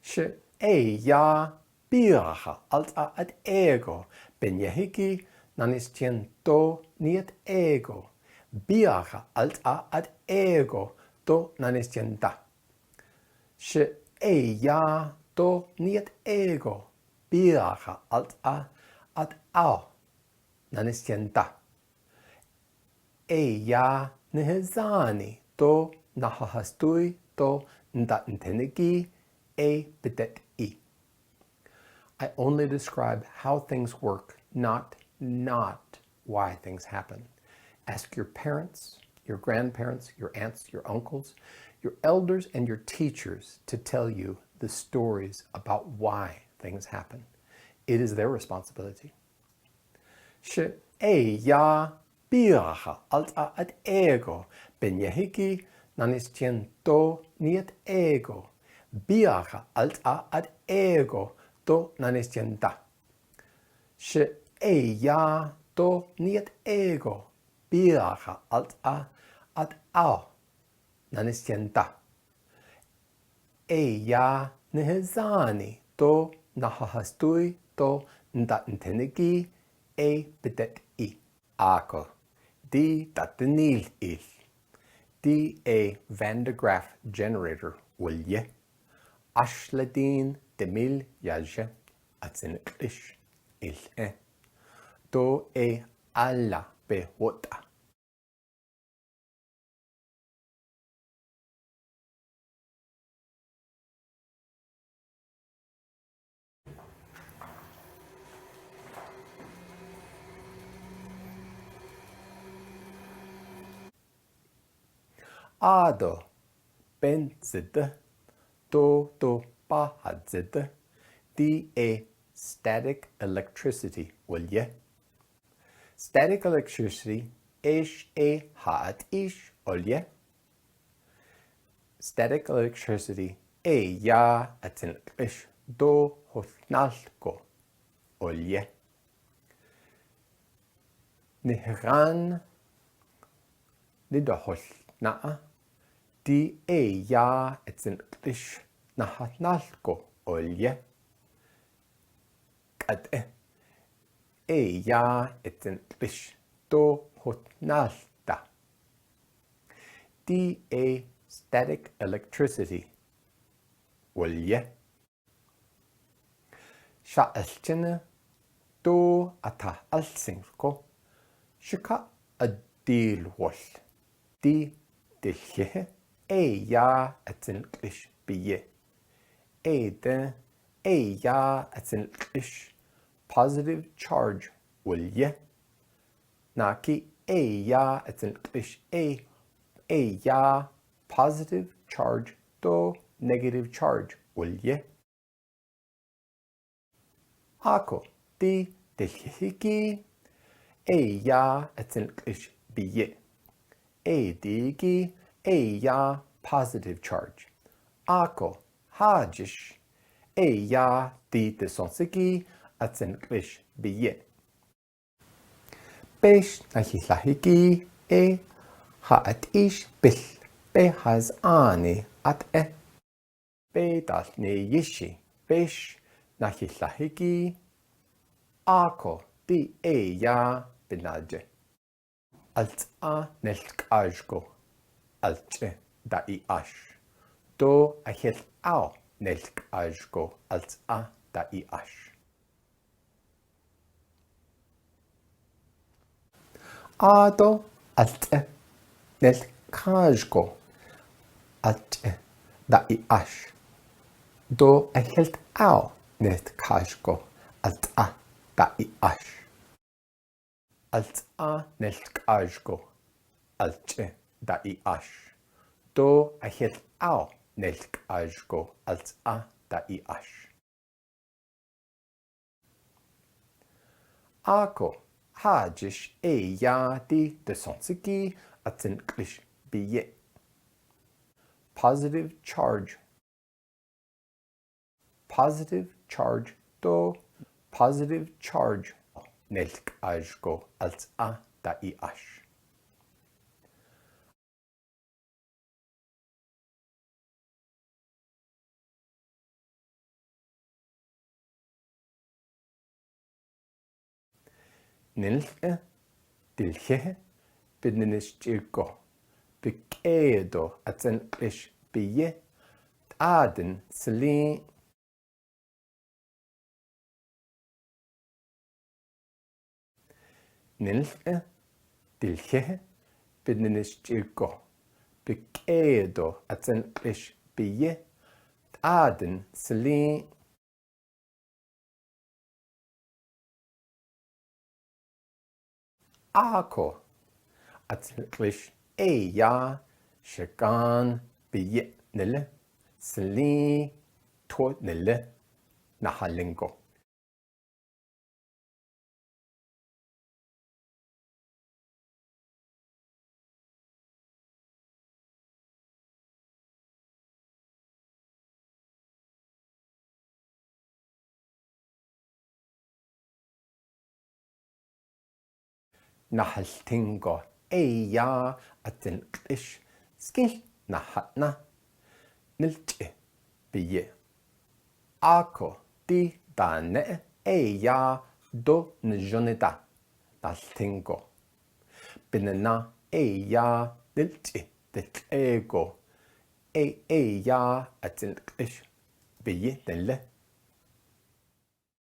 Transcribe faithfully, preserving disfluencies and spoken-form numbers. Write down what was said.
Shi ei ya, biaha alta at ego, ben yahiki, nanis tian to niet ego. Biaha alta at ego, to nanis tian ta. Shi ei ya, to niet ego, biaha alta at au, nanis tian ta. Ei ya nihezani to nahahastui to nda nteniki ei betet i. I only describe how things work, not, not why things happen. Ask your parents, your grandparents, your aunts, your uncles, your elders, and your teachers to tell you the stories about why things happen. It is their responsibility. Shi ei ya, biaha alta at ego, ben yahiki, nanis tian to niet ego. Biaha alta at ego, to nanis tian ta. Shi ei ya, to niet ego, biaha alta at au, nanis tian ta. Ei ya nihezani to nahahastui to nda nteniki ei betet i. Ako, di ta tenil il. Di ei Van de Graaff generator ulye. Ash ladin temil yaje atsin klish il e. To ei ala pe wota. Ado, ben zede, to to pa ha zede, di ei static electricity ulye. Static electricity, ish e ha at ish olye. Static electricity, ei ya atsin ish do hotnal ko olye. Nihran ni do hotna di ei ya atsin ish nahotnal ko olye. Kat e, ei ya atsin ish to hotnal ta. Di ei static electricity ulye. Sha alchene to ata alsing ko. Shika adil wol. Di dilhe ei ya atsin klish biye. Ei de ei ya atsin klish positive charge ulye. Naki ei ya atsin klish ei, ei ya positive charge to negative charge ulye. Ako, di dilhiki ei ya atsin klish biye. Ei diki ei ya positive charge. Ako, hajish ei ya di te sonsiki atsin klish biye. Peish nahi lahiki ei ha at ish bil pe haz ani at e. Pe dal ni yishi peish nahi lahiki. Ako di ei ya binaje. Alta nel kaj ko alche da i ash. Do ahel au nel kaj ko alta da i ash. Ado alche nel kaj ko alche da i ash. Do ahel au nel kaj ko alta da i ash. Alta nel kaj ko alche da i ash. Do ahel au nel kaj ko alta da i ash. Ako hajish ei ya di te sonsiki atsin klish biye. Positive charge. Positive charge do positive charge nel kaj ko alta da i ash. Nilh e, tilheh, binene shchiko, bik'e do, atsen klish, biye, taden, sli. Nilh e, tilheh, binene shchiko, bik'e do, atsen klish, biye, taden, sli. Ako, atsen klish, eya, shekan, biye nele, sli, to nele, nahalingko. Nahalingko, eya, atsen klish, skil, nahatna, nilche, biye. Ako, ti, dane, eya, do, njonita, nahalingko. Binena, eya, nilche, tileko. E, eya, atsen klish, biye, nele,